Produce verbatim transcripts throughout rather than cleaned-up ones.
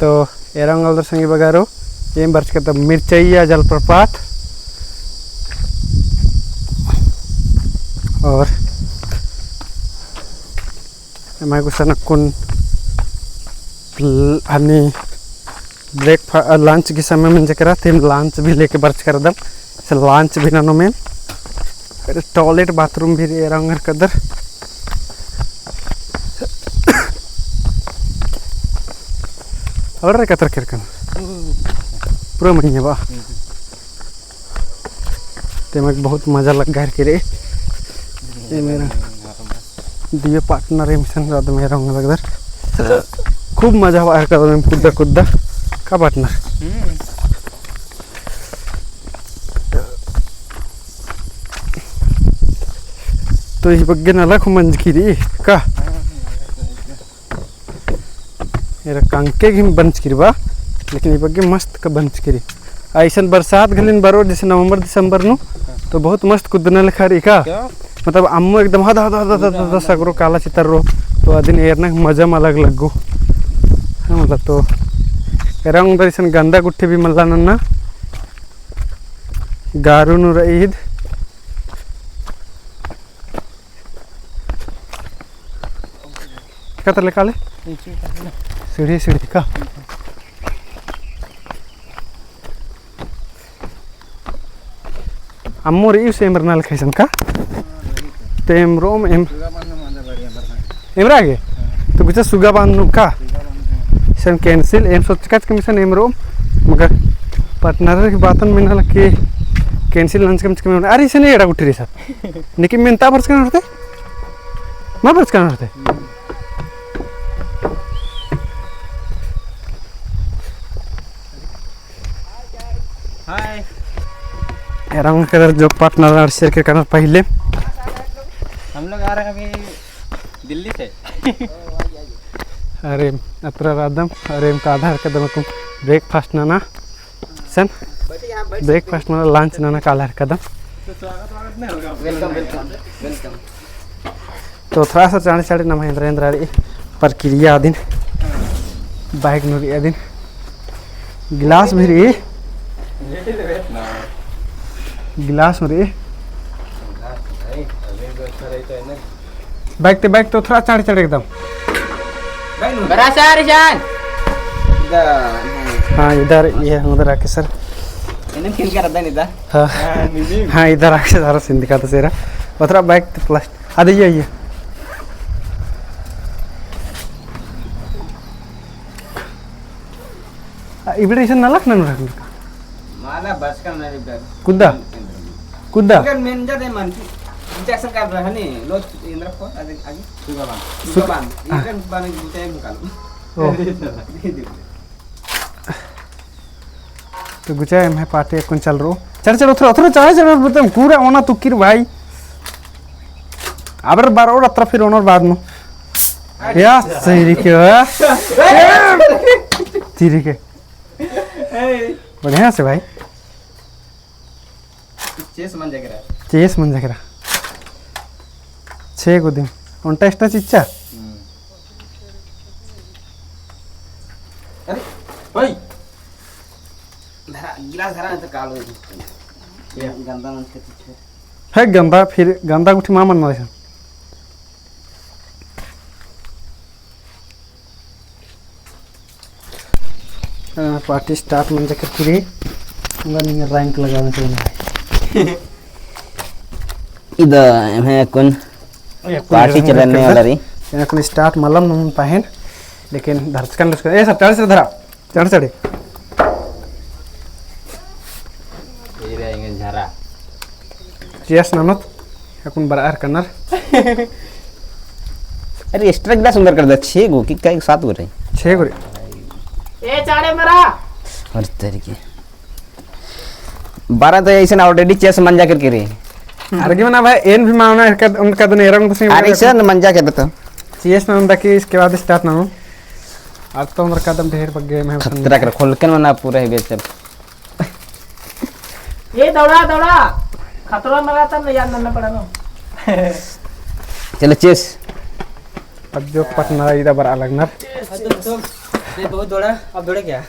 तो एरा ओंगदर संगी बगरो, एम बरचकदम मिर्चैया जलप्रपात। और एम्है गुसन अक्कुन ल-, हनी ब्रेकफा-, अ, lunch की समय मंजा केरा, तो एम lunch भी लेके बरचकदम। इसन lunch भी ननोम एम। अरे, toilet bathroom भी रई एरा ओंगर कदर। और रे कतर केरकन। पूरा मइय्याँ बा। तेमक बहुत मजा लग्गा केरे। ये मेरा दुयो partner एम इसन रअदम एरा ओंगदर। खूब मजा बआ केरदम एम कुद्दा कुद्दा। का partner? हम्म। तो ई बग्गे नलख मंजकी रई का? एरा कंके घिन बंचकी रई बा, लेकिन ई बग्गे मस्त का बंचकी रई। अइसन बरसात घलिन बरो, जैसे नवंबर दिसंबर नू, तो बहुत मस्त कुद्दना लेखा रई का? क्या? मतलब अम्मो एकदम हद, हद, हद, हद, हद, हद, सगरो काला चितर्रो, तो अदिन एरना मजा मा अलग लग्गो। हाँ, मतलब तो एरा ओंगदर इसन गंदा गुट्ठी भी मल्ला नन्ना, गारू नू रई ईद। का तले काले? सीढ़ी, सीढ़ी का? अम्मो रई से एम रना लेखा इसन का? ते एम रोम एम। एम रआ गे? तो गुचा सुगा बांध नू का? इसन cancel, एम सोचकच कि मिसन एम रोम, मगर partner की बातन मेना लगी cancel नंजकम चिकम। अरे इसन एड़ा गुट्ठी रई सर। निकी मेन्ता बरचकन हरते? मा बरचकन हरते? हाय। एरा ओंगदर जो partner आर share के करना पहले। हम लोग आ रहे हैं अभी दिल्ली से। अरे, अतरा रअदम, अरे, एम काला केरकदम अक्कुन breakfast नना। सन? Breakfast मना, lunch नना काला केरकदम। Welcome, welcome, welcome। तो थोड़ा सा चाँड़े चाँड़े नम्है एन्दरा एन्दरा रई प्रक्रिया अदिन, bag नू रई अदिन, गिलास भी रई, गिलास भी रई। Bag ते bag तो थोड़ा चाँड़े चाँड़े एकदम। बरा सर जान। हाँ, इधर ये उधर आके सर। इन्हें खेल कर रहा था नहीं था। हाँ। हाँ, इधर आके सारा scene दिखाता सेरा। उतरा bag ते plastic। आ, देखिए, ये। आ, इबड़े इसन नलख नन रखन का? माला बस का नहीं डर। कुद्दा? कुद्दा? अगर मेन जाते मन की, जैसा कर रहा नहीं, लो, इंद्र को, आगे, आगे। सुगा बांध। सुगा बांध। हाँ। इंद्र बांध, गुचाए मुकालो। ओ। तो गुचाए में party अक्कुन चल रओ। चल, चल, उतरो, उतरो, चल, चल, मतलब, पूरा ओना तुक्की रई भाई। अबर बार और अतरा फिर ओनर बाद में। या, सही रई के। तीरी के। बढ़िया से भाई। Chess मंजा केरा। Chess मंजा केरा। छे गो दिम। ओन्टा extra चिच्चा? हम्म। अरे, ओए। धरा, गिलास धरा, नहीं तो कालो। या। गंदा मंजका चिच्चा। है गंदा, फिर गंदा गुट्ठी मा मन्ना। हाँ, party start मंजा केरकी रई। उंगा निंगा rank लगाना चाहिए। इदा एम्है अक्कुन party चलने वाला रई। अक्कुन start मलम नमन पहें, लेकिन धरचकन लुचकन। ए सर, चाँड़े से धरा, चाँड़े चाँड़े। ये रहा इंगन झरा। Chess ननोत, अक्कुन बरआ केरनर। अरे, extra गिलास उंदर कर दे, छे गो कि कई सात गो रई? छे गो रई। ए, चाँड़े मरा। अरे, तेरी की। बारह तो ऐसे ना already chess मंजा केरकी रई। अरे, की मना भाई, एन भी माना है, कद, उनका तो नहीं रंग तो सही अरे, sir, मंजा केरता। Chess नंदा की, इसके बाद start ननोम। अब तो उंदर कदम ढेर बग्गे में खतरा कर खोल के मना पूरा है बेचल। ए दौड़ा, दौड़ा। खतरा मरा तब याद नन्ना पड़ा नो। चलो, chess। अब जो पटना इदा बरआ लगनर। अरे बहुत दौड़ा, अब दौड़े क्या?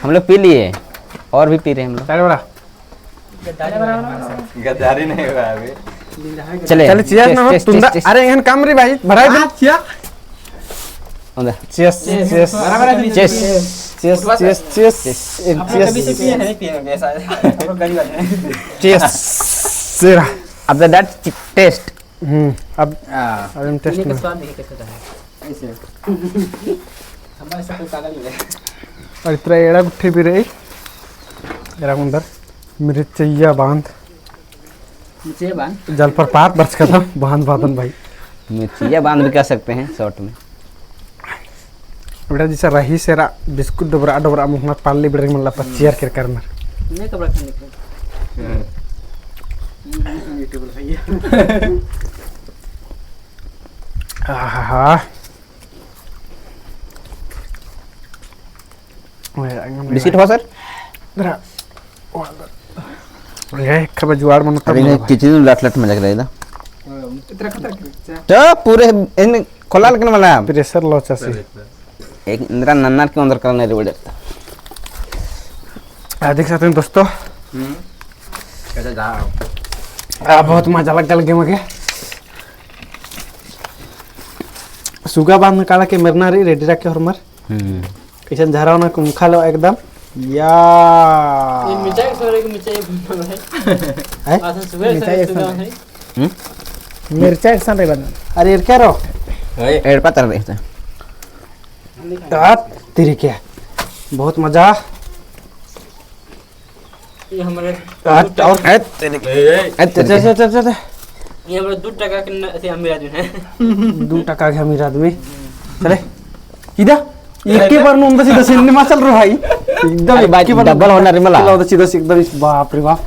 हम लोग पी लिए और भी पी रहे हैं हम लोग। चलो बड़ा। गद्दारी नहीं हुआ अभी। चले। चले, cheers cheers, ना हो, cheers, तुंदा। Cheers, cheers। अरे, एहन काम रे भाई, बढ़ाई दे। हाँ, क्या? उंदा। Cheers, cheers। Cheers। Cheers, cheers, cheers। एक cheers। कभी से पिए नहीं, पिए, वैसा है। हम लोग गरीब आदमी हैं। Cheers। Cheers। अब the that taste। हम्म, अब, हाँ। अब हम taste पीने का में। स्वाद देखिए कैसे होता है। ऐसे। हमारे से कोई पागल नहीं है। और इतना एड़ा गुट्ठी भी रही। एड़ा अंदर मिर्चैया बांध। मिर्चैया बांध? जलप्रपात बरचका था, बांध बादन भाई। मिर्चैया बांध भी कह सकते हैं short में। बेटा जैसा रही सेरा बिस्कुट डोबरा डोबरा मुहम्मद पाली बिड़र मला पच्चियर केरका रअनर। नहीं कपड़ा खाने को। हम्म। हम्म, हम्म, ये टेबल है ये। आहा। बिस्किट हो सर? जरा। ये खबर जुआड़ मनो तब अरे नहीं, मनो। किचन लट लट मजा कर रहा था। इतना खतरा क्या? तो पूरे इन खोला लेकिन वाला। Pressure लो चासी। एक इंद्रा नन्नर के अंदर करने रे बड़े। आ, देख सकते हैं दोस्तों। हम्म। कैसे जा रहा हूँ? आ, बहुत मजा लग गल गेम के। सुगा बांध काला के मरना रे, ready रखे होरमर। हम्म। कैसन झरावना कुम खा लो एकदम। या। ये मिर्चा के सरे के मिर्चा ये भुनना है। हैं? आसन सुबह मिर्चा से एक सुबह संग है। हम्म? मिर्चा एक संग रे बना। अरे, एड़पा तर रहे थे। आ, तेरी क्या? बहुत मजा। ये हमारे आ, और ए, तेरी क्या? ए, ए, तेरी चल, क्या? चल, चल, चल, चल। ये हमारे दो टका के न-, अथी अमीर आदमी है। दो टका के अमीर आदमी। चले। इदा, एक के बार नू उंदा सीधा सिनेमा चल रहा भाई। एकदम अरे भाई, एक के बार double होना रे मला। चला उंदा सीधा से एकदम इस, बाप रे बाप।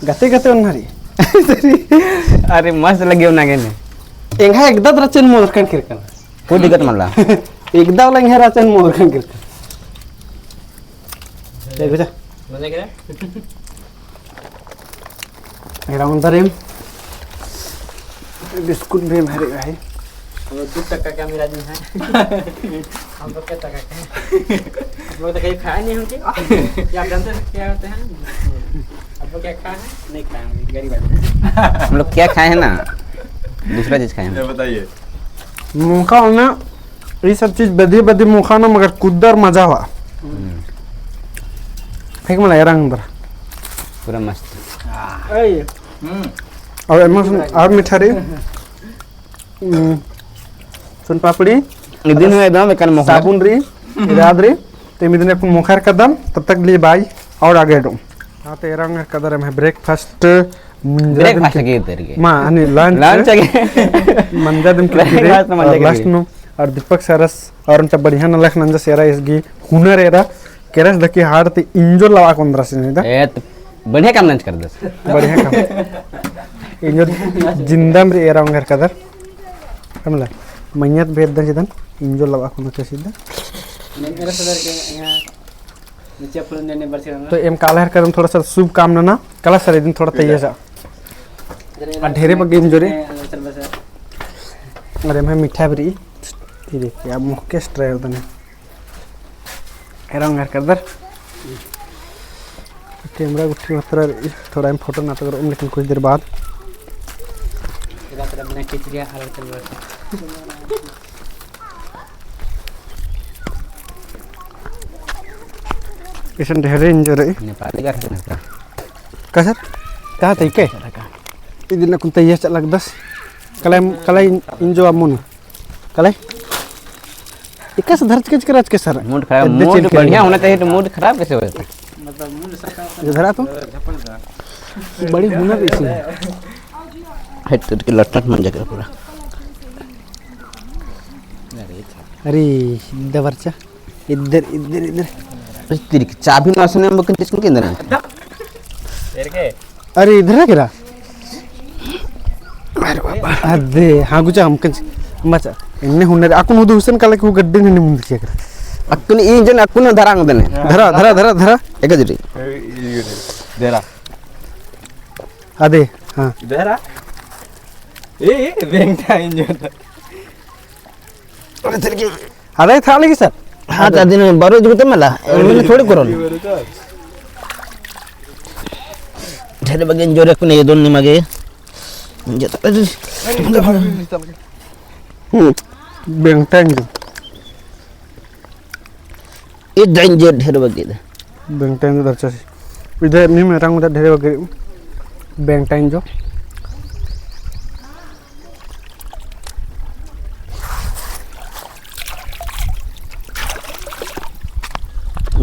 गते गते उन्ना रे। अरे मस्त लगे उन्ना के ने। एंगा एकदा रचन मोर कन किरकन। कोई दिक्कत मल्ला। एकदा वाला एंगा रचन मोर कन किरकन। देख बेटा। मजा करे? एरा अंदर एम बिस्कुट भी एम हरे भाई। हम लोग दो टका के अमीर आदमी हैं। हम लोग क्या टका के हैं? हम लोग तो कहीं खाए नहीं होंगे। क्या आप जानते हैं क्या होते हैं? आप लोग क्या खाए हैं? नहीं खाए होंगे, गरीब आदमी हैं। हम लोग क्या खाए हैं ना, दूसरा चीज खाए हैं। ये बताइए। मुखा ना, ये सब चीज बदी बदी मुखा ना, मगर कुद्दर मजा हुआ। हम्म। ठीक मला, एरा अंदर। पूरा मस्त। ए। हम्म। और एमा सुन, और मीठा रे। हम्म। सुन पापड़ी। इदिन हूँ एकदम एकन मोखर। साबुन री, इराद री। ते मिदिन एकन मोखर कदम, तब तक लिए bye और आगे डो। हाँ, ते एरा अंगर कदर एम है breakfast, मंजा दिन breakfast के, के तेर के। माँ, अने lunch। Lunch के। मंजा दिन के breakfast गिरे, मंजा और के lunch गिरे। नो, और दीपक सरस, और उनका बढ़िया नलख नंजस एरा इसगी हुनर एरा, केरस दकी हाड़ ती इंजो लवा कोंद्रा सिन इदा। ए, तो बढ़िया काम नंज कर दस। बढ़िया काम। इंजो जिंदम रे एरा उंगर कदर। हमला, मइयत भेद दन जिदन, इंजो लवा कोंद्रा सिद्धा। मेरा सदर के यहाँ नीचे फूल ने, ने बरसे रहना। तो एम काला हर कदम थोड़ा सा शुभ काम नना, काला सर इदिन थोड़ा तैयार जा। आ ढेरे बग्गे इंजो रे। चल बस। अरे मैं मीठा बरी। ये देखिए, अब मुख के स्ट्राइल दने। एरा उंगर कर दर। कैमरा गुट्ठी मात्रा थोड़ा हम फोटो ना तो करो, लेकिन कुछ देर बाद। तेरा, तेरा बिना खींच लिया, अलग चल रहा है। इसन ढेरे इंजो रई। नेपाली का खेलना था। का सर? कहाँ तई के? इदिन अक्कुन तैयार चल लगदस। कलाई, कलाई इंजो अम्मुन। कलाई? इक्का से धरच के चिकराच के सर। Mood खराब, अद्दे mood चिल के बढ़िया होना चाहिए, तो mood खराब कैसे हो जाता है? ये धरा तो? बड़ी हुनर इसी में। हेड करके लटलट मन जाकर पूरा। अरे, इधर बरचा। इधर, इधर, इधर। अरे, तेरी की चाबी ना सुने, हम लोग किसको के अंदर है? तेरे के? अरे, इधर है केरा? अरे बाबा। अदे, हाँ, गुचा हम कंच, मचा। इन्ने हुनर, अक्कुन उदु हुसैन काला कि वो गड्ढे ने मुंद किया कर। अक्कुन ई जन, अक्कुन धरा अंगदने। धरा, धरा, धरा, धरा। एक जरी। ए, ये, ये, ये, धरा। अदे, हाँ। धरा। ए, ए, बेंगटा इंजो। अरे था लगी सर। हाँ, ता दिन बरो जुगते मला, मैंने थोड़ी करोन। ढेर बगे जोरे कुने ये दोन निमागे। हम्म, बेंगटा इंजो। ए danger ढेर बगे दे। बेंगटा इंजो दरचा सी। इधर नहीं मेरा उधर ढेर बगे बेंगटा इंजो।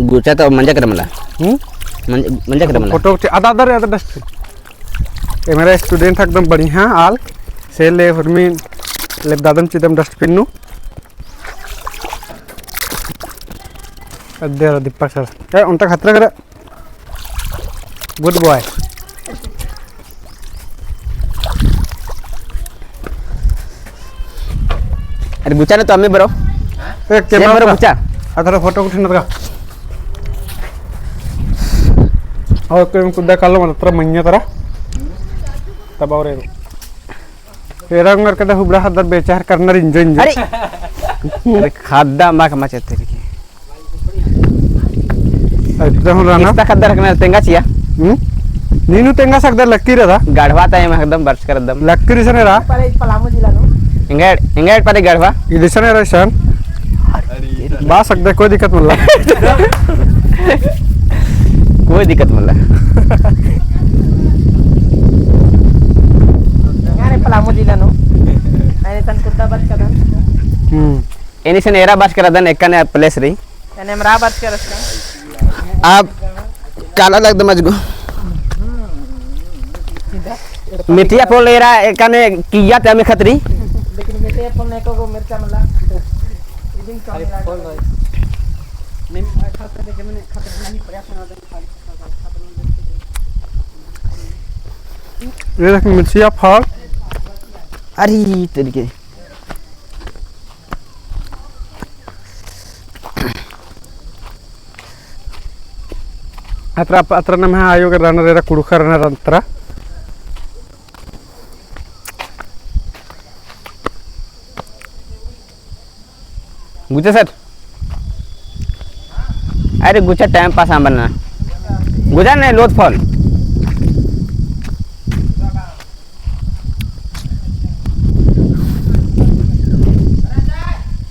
गुचा तो मंजा करमला। हम्म? मंज-, मंजा करमला। फोटो उठे, आधा, आधा रे, आधा dustbin। ये मेरा student एकदम बढ़िया आल, से ले हुरमी लेबदादम चिदम dustbin नू। अद्दे रा दीपक सर। ए, उनता खतरा करे। Good boy। अरे गुचा ने तो अम्मी bro। ए, से camera bro का। गुचा। अतरा फोटो उठिन का। और कोई कुद्दा कालो मत अतरा मइय्याँ तरा। तब और एरो। एरा उंगर कदा हुबड़ा हदर बेचार करना इंजो इंजो। अरे। अरे खद्दा माक मचते की। एकदम रहना। किस्ता खद्दर रखना तेंगा चिया। हम्म? नीनू तेंगा सकदर लक्की रहता। गढ़वा ता एम एकदम बरचकर एकदम। लक्की रिसने रहा। पलामू जिला नू। इंगेड, इंगेड परे गढ़वा। इदिसने रहा सन। बा सकदर कोई दिक्कत मल्ला। कोई दिक्कत मल्ला। यार पलामू जिला नू। अरे सन कुत्ता बरचकर। हम्म। एनिसन एरा बरचकर अदन एकने place रई। एने एम रा बरचकर अस्का। अब काला लगदम अजगो। मिठिया फल एरा एकने किया ते अमी खतरी। लेकिन मिठिया फल ने एको गो मिर्चा मला। इदिन कम अरे फल भाई। नहीं, खास करके मैंने खतरी नहीं प्रयास करना था। ये देख मिर्चिया फल। अरे तरीके। अतरा, अतरा नम्है आयो के रनर एरा कुँड़ुख़र रनर अतरा। गुचा सर। अरे गुचा time pass आम बना। गुचा नहीं लोथ फल।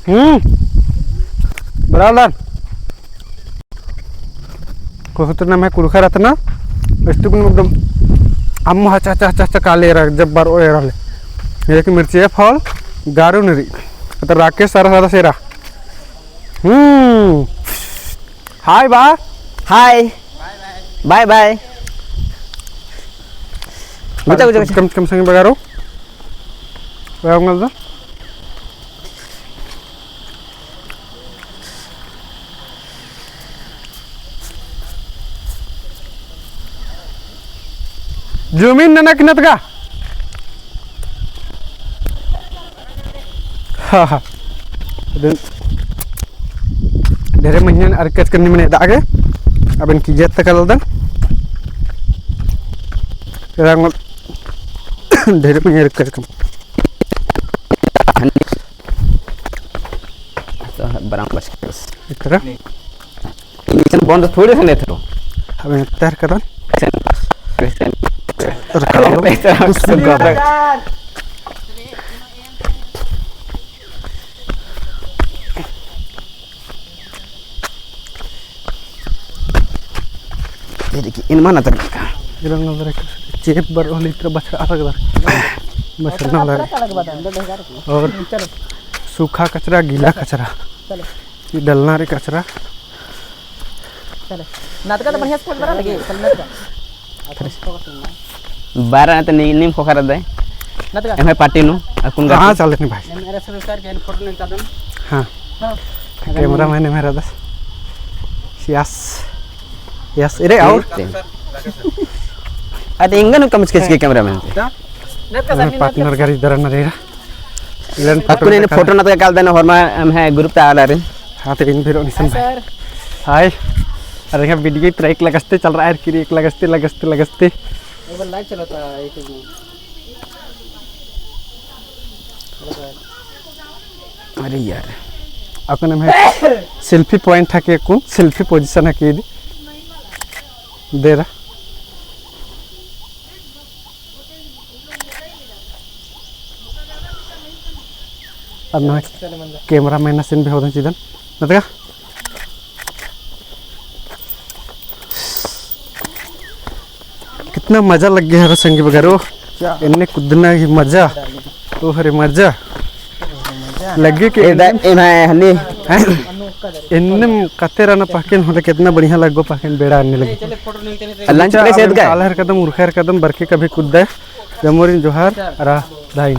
हम्म। बराबर। कोसोतर नम्है कुँड़ुख़र अतना। इस्टुकुन एकदम अम्म हचा, हचा, हचा, हचा काले एरा, जब्बर ओ एरा ले। ये कि मिर्ची फल, गारू निरी। अतर राकेश सारा सारा सेरा। हम्म। हाय बा। हाय। Bye bye। गुचा, गुचा, गुचा। कम, कम संग बगारो। बगारो। Zoom in नना किन्नत का? हाँ, हाँ। अदिन ढेरे महीना अरकच करनी मने दागे। अबन की जत तक अलदन। तेरा अंगल ढेरे महीना अरकच करनी। तो बराम बस। इतरा? इनिसन बंद थोड़े से नहीं थरो। अब इतर करन। और करो। तेरे की इन माना तक का। इरंग अंदर एक चेप बर होली इतरा बछड़ा अलग बर। बछड़ा अलग। और सूखा कचरा, गीला कचरा। चलो। ये डलना रे कचरा। चलो। नाटका तो बढ़िया से खोल बरा लगे, चल नाटका। बारा ना तो नी-, नीम खोखा रहता है। नाटका। एम है पार्टी नू, अकुन हाँ, गाती। चल नहीं भाई। मेरे से कर के फोटो नहीं चाहते। हाँ। हाँ। Cameraman है मेरा दस। यस। यस, अरे आओ। अरे इंगन कम से कम cameraman। नाटका हमें partner गाड़ी दरा ना रहेगा। इलन अक्कुन एन फोटो नतका काल देना होरमा एम्है group ता आलर। हाँ, तो इन फिर निसन भाई। Hi। अरे, यहाँ video track लगस्ते चल रहा है, किरी एक लगस्ते, लगस्ते, लगस्ते। एक बार live चलाता है, एक में। Hello sir। अरे यार, अक्कुन एम्है selfie point हके, अक्कुन selfie position हके इदी। दे रहा। अब ना camera man सिन भी होदन चिदन। नतगा? कितना मजा लग्गे हरो संगी बगरो। क्या? एन्ने कुद्दना ही मजा। ओ हरे मजा। लग्गे कि ए दा-, एन्ने, एन्ने हनी। हैं? एन्ने कते रअना पहकेन होले कितना बढ़िया लग्गो पहकेन बेड़ा अन्ने लग्गे। अल्लाह चले सेद का। काला हर कदम, उरखा हर कदम, बरके कभी कुद्दा है। जम्मोरिन जोहार, अरा धाइन।